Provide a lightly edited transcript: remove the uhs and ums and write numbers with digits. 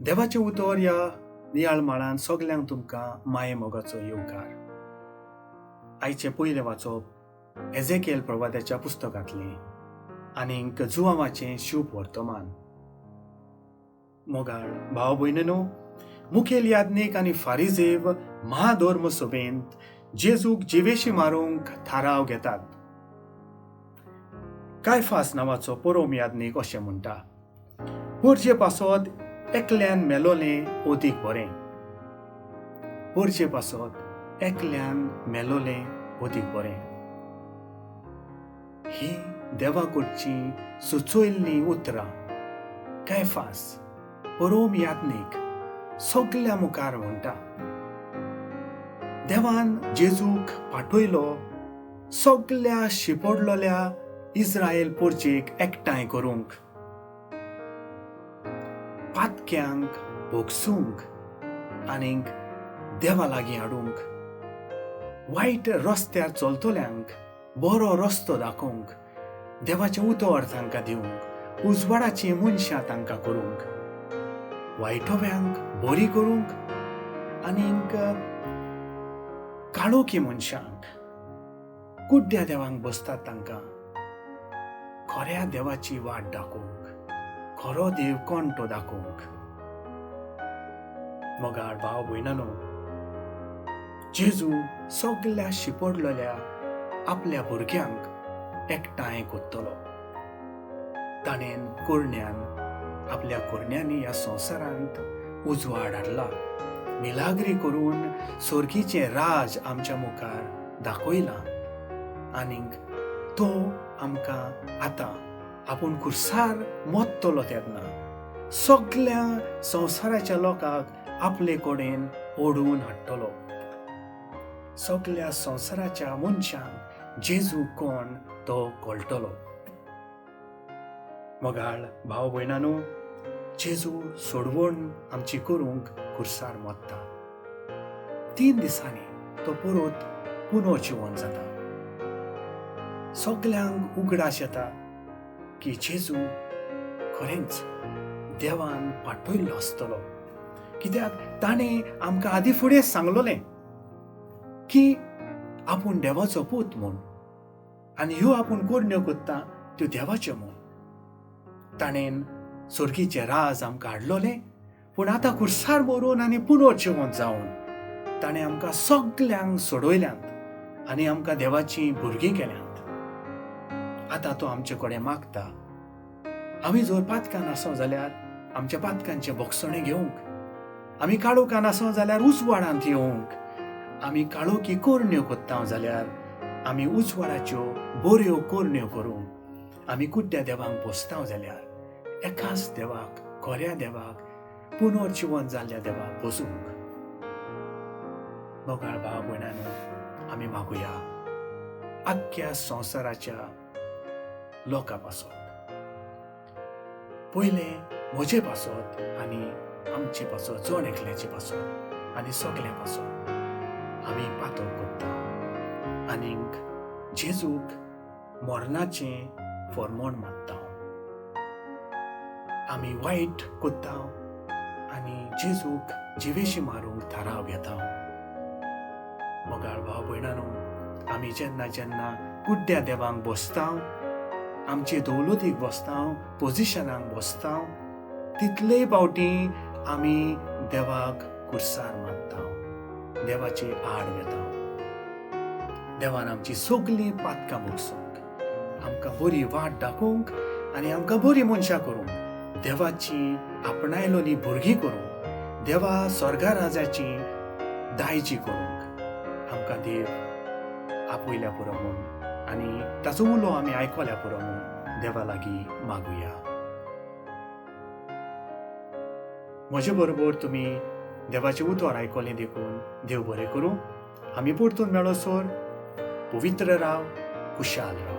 देवाचें उतर ह्या नियाळ माळान सगल्यांक तुमकां माये मोगाचो येवकार. आयचें पयलें वाचप एझेकियल प्रवाद्याच्या पुस्तकांतलें आनीक जुवांवाचें शुभ वर्तमान. मोगाळ भाव भयणीनो, मुखेल याज्ञीक आनी फारिजेव महाधर्म सभेंत जेजूक जिवेशी मारूंक थाराव घेतात. कायफास नांवाचो परोम याज्ञीक अशें म्हणटा, पोरजे पासत एकल्यान मेलोलें अदीक बरें. पोरजे पासत एकल्यान मेलोलें अदीक बरें. ही देवा कडची सुचयल्लीं उतरां कायफास परोम याज्ञीक सगल्या मुखार म्हणटा. देवान जेजूक पाठयलो सगल्या शिपडलेल्या इस्रायल पोरजेक एकठांय करूंक, पातक्यांक भोगसूंक आनीक देवा लागीं हाडूंक, वायट रस्त्यार चलतल्यांक बरो रस्तो दाखोवंक, देवाचें उतर तांकां दिवंक, उजवाडाचीं मनशां तांकां करूंक, वायटोव्यांक बरी करूंक आनीक काळोखी मनशांक, कुड्ड्या देवांक बसतात तांकां खऱ्या देवाची वाट दाखोवंक, खरो देव कोण तो दाखोवंक. मोगाळ भाव भयणानो, जेजू सगल्या शिपडलेल्या आपल्या भुरग्यांक एकठांय करतलो. ताणें कोरण्यान आपल्या कोरण्यांनी ह्या संवसारांत उजवाड हाडला, मिलाग्री करून सोर्गीचें राज आमच्या मुखार दाखयलां आनीक तो आमकां आतां आपूण खुर्सार मोत्तलो तेन्ना सगल्या संवसाराच्या लोकांक आपले कडेन ओडून हाडटलो. सगल्या संवसाराच्या मनशांक जेजू कोण तो कळटलो. मोगाळ भाव भयणानो, जेजू सोडवण आमची करूंक खुर्सार मोत्ता. 3 दिसांनी तो परत पुनर्जिवन जाता. सगल्यांक उगडास येता की जेजू खरेंच देवान पाठयल्लो आसतलो, कित्याक ताणें आमकां आदी फुडें सांगलोलें की आपूण देवाचो पूत म्हूण आनी ह्यो आपूण करण्यो करता त्यो देवाच्यो म्हूण. ताणें सोर्गीचें राज आमकां हाडलोलें, पूण आतां खुर्सार मरून आनी पुनर्जिवन जावन ताणें आमकां सगल्यांक सोडयल्यांत आनी आमकां देवाचीं भुरगीं केल्यांत. आतां तो आमचे कडेन मागता, आमी जर पातकान आसो जाल्यार आमच्या पातकांचें बोगसणें घेवंक, आमी काळोखान आसो जाल्यार उजवाडांत येवंक, आमी काळोखी करण्यो करता जाल्यार आमी उजवाडाच्यो बऱ्यो करण्यो करूंक, आमी कुड्ड्या देवांक पोसता जाल्यार एकाच देवाक, खऱ्या देवाक, पुनर्जिवन जाल्ल्या देवाक पोसूंक. मोगाळ भाव भयणानो, आमी मागुया आख्ख्या संवसाराच्या लोकां पासत, पयलें म्हजे पासत आनी आमचे पासत, जण एकल्याचे पासत आनी सगल्या पासत आमी पातक करता आनीक जेजूक मरणाचें फॉर्मोण मारता. आमी वायट करता आनी जेजूक जिवेशी मारूंक थाराव घेता. मोगाळ भाव भयणानो, आमी जेन्ना जेन्ना कुड्ड्या देवांक बसता, आमचे दौलतीक बसता, पोजिशनाक बसता, तितले फावटी आमी देवाक खुर्सार मारता, देवाचे आड वेता. देवान आमची सगलीं पातकां भोगसूंक, आमकां बरी वाट दाखोवंक आनी आमकां बरी मनशां करूंक, देवाची आपणायलोली भुरगीं करूंक, देवा स्वर्गा राजाची दायजी करूंक आमकां देव आपयल्या पुरो म्हूण आनी ताचो उलो आमी आयकल्या पुरो म्हूण देवा लागीं मागुया. म्हजे बरोबर तुमी देवाचें उतर आयकलें देखून देव बरें करूं. आमी परतून मेळोसर पवित्र राव, खुशाल राव.